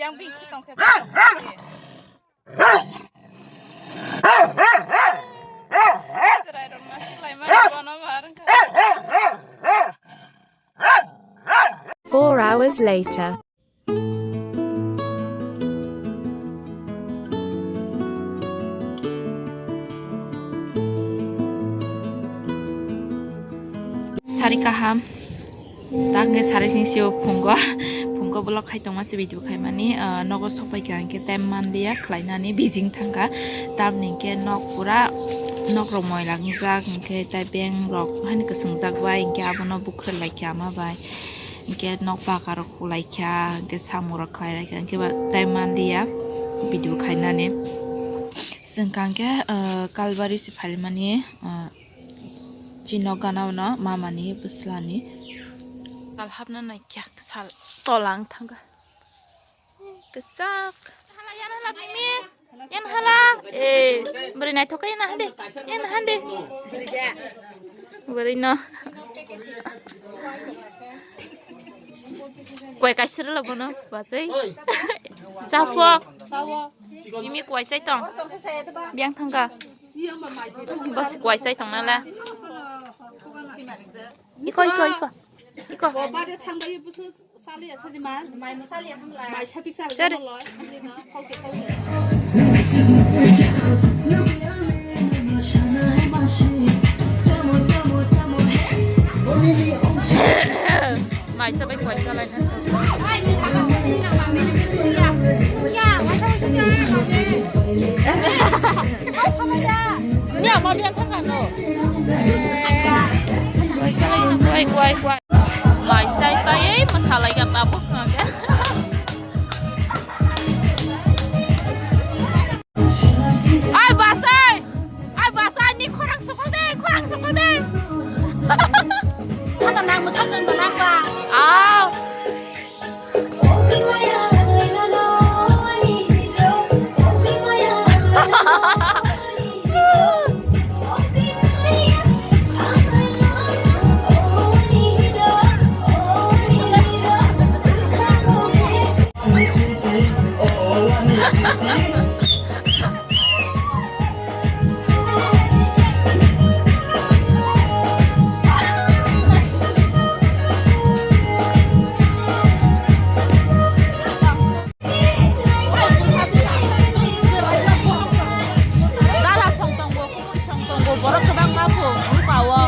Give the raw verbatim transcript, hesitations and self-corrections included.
Yang bisi tongkhe. Chwrairok nasilai mani bono ma rwngkha. Four hours later. Sari kaham. Tangke sari sing sio phungo. Phungo vlog khai tongma se video khai mani, ah, nogo sok pai kha hingke time manliya khlai nani bijing thangkha. Tamni hingke nok pura nok rok moila wngjak hingke tai beng rok hani kwswngjak bai hingke abono bukhra lai kha ama bai. Hingke nok baka rok kulai kha, hingke samung rok khlai lai kha, hingke ba time manliya video khainani. Chwng kha hingke, ah, Kalbari se phaimani, ah, chini nok gana uno mamani bwslani. Sal hapna nai kha, sal tola wng thangkha. Kwchak. Hala, yan hala, Mimi. Yan hala. Eh, bwrwi naithok khe yan hande. Yan hande. Bwrwi no. Koi kaisir la bono, basai. Chapok. Mimi koi chai tong. Biang thangka. Bas koi chai tong nala. Iko, iko, iko. Iko. Sari. Maisa bai koi chalai na. Ni ama biang thang kano. Koi chalai na, koi, koi, koi. Mai sai pai, masalai ka tabuk na ke. Ai basai, ai basai ni khorang sokol de, khorang sokol de. Kata nang musal jon ba nang ba. Au. Dala song tongo, kumui song tongo, borok kwbangma bo nukao.